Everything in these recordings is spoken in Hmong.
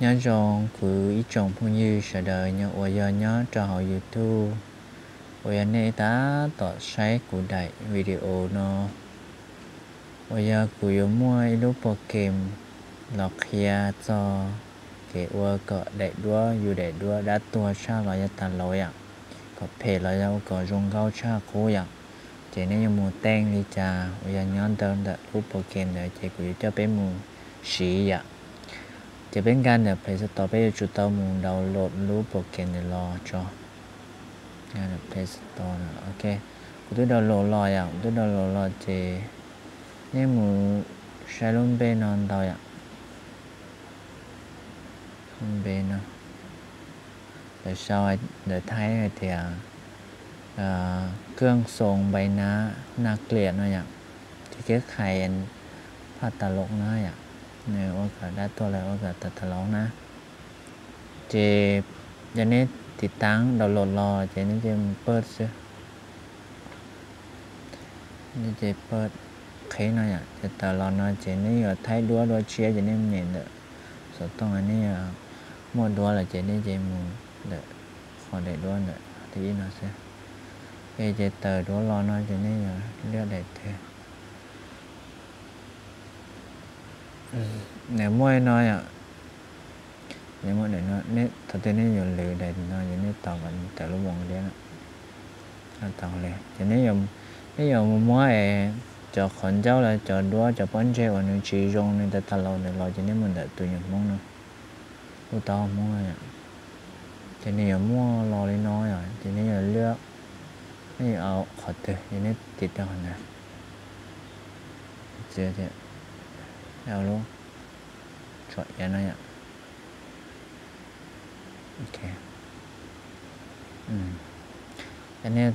Nyob zoo kuv ib tsoom phooj ywg sawv daws uas yog nyob rau hauv YouTube, uas yog nej tab tom saib kuv daim video no, uas yog kuv yuav muaj ib lub program los qhia txog kev ua kom daim duab, yus daim duab dab tuag tshaj los yog tas laus yom, kom phem los yog ua kom zoo nkauj tshaj qub yom. Ces nej yuav mus teej li cas uas yog nyob ntawm lub program ntawd ces kuv yuav coj peb mus siv yom. Ces peb nkag ntawm Play Store, peb yuav tsum tau mus download lub program ntawd los tso. Play Store, ok, kuv twb download los yom, kuv twb download los ces nej mus saib lub npe no ntau yom. Lub npe no, lawv sau ntawv Thaib hais tias เครื่องทรงใบหน้าน่าเกลียด no yom, ces kev khai phaj tas laus na yom, nws ua kom dab tuag los ua kom tas tas laus na. Ces yog nej tiv taab download los ces nej cia li mus pawj xwb. Nej cia li pawj qhib no yom, ces tawm los no ces nej yuav thaij duab dua tshiab ces nej mus nyem ntawm xov tooj, nej yuav muaj duab lawm ces nej cia li mus ntawm qhov daim duab ntawm thib ib no xwb. Ces tawm duab los no ces nej yuav liaj daim twg. Nws muaj no yom, thaum twg nej yuav lwv daim no ces nej tos kom tawm lub voos liab no. Ces nej yuav mus muab es cov qhov ncauj los cov duab cov pob ntseg uas nws tsis zoo nws tas tas laus ntawd los ces nej mus ntawm tus nyuam Hmoob no, lub taub hau Hmoob no yom. Ces nws yuav muaj los li no yom, ces nej yuav liaj, nej yuav au qhov twg ces nej tiv rau qhov ntawd. Txiav lub tsom iav no yom. Nej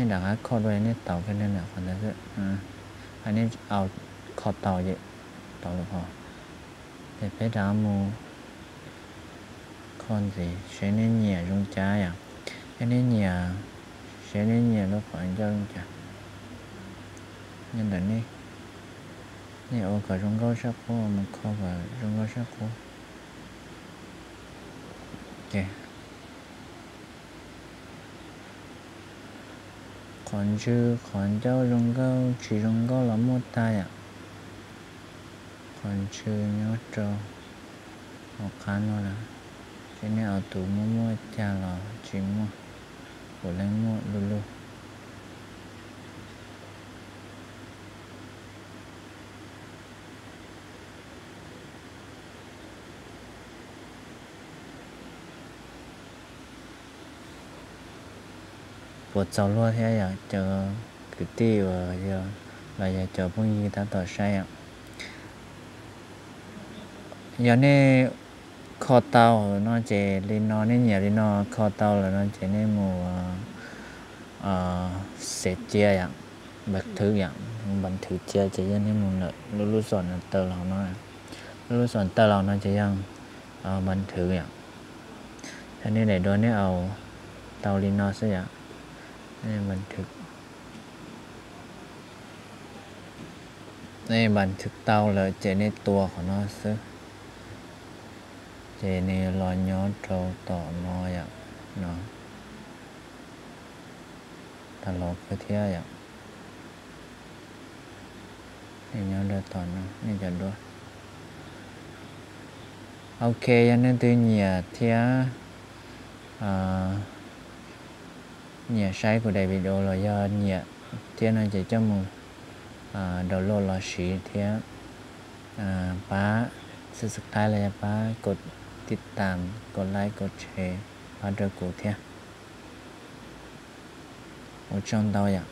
rov qab kho dua, nej tau kiag ntawm qhov ntawd xwb, nej au, kho tau ces tau lawm ho. Ces peb rov qab mus kho ntxiv seb nej nyiam zoo cas yom. Yog nej nyiam, seb nej nyiam lub qhov ncauj zoo cas. Nyob ntawm nej, nej ua kom zoo nkauj sab qub, mus kho kom zoo nkauj sab qub. Qhov ntswg qhov ncauj zoo nkauj tsis zoo nkauj los muaj tag yom. Qhov ntswg nyob rau hauv qab no lawm, ces nej au tus muaj muaj cag los tsis muaj, puav leej muaj du lug. Puas txaus luag thiab yom cov kwv tij uas yog, los yog cov phooj ywg tab tom saib yom. Yog nej kho tau no ces li no, nej nyiam li no kho tau lawm no ces nej mus xev cia yom, npav thwv yom, npav thwv cia ces yog nej mus ntawm lub lub xom no tawm los no, lub lub xom tawm los no ces yog npav thwv yom. Yog nej daim duab nej au tau li no xwb yom, npav thwv, nej npav thwv tau lawm ces nej tua qhov no xwb, ces nws los nyob rau tom no yom, no tau los kawg thiab yom. Nej nyob rau tom no nej cov duab. Ok, yog nej twg nyiam thiab nyiam saib kuv daim video los yog nyiam thiab no ces coj mus download los siv thiab pab subscribe los yog pab kos tij tam, kos like, kos share pab rau kuv thiab. Ua tsaug ntau yom.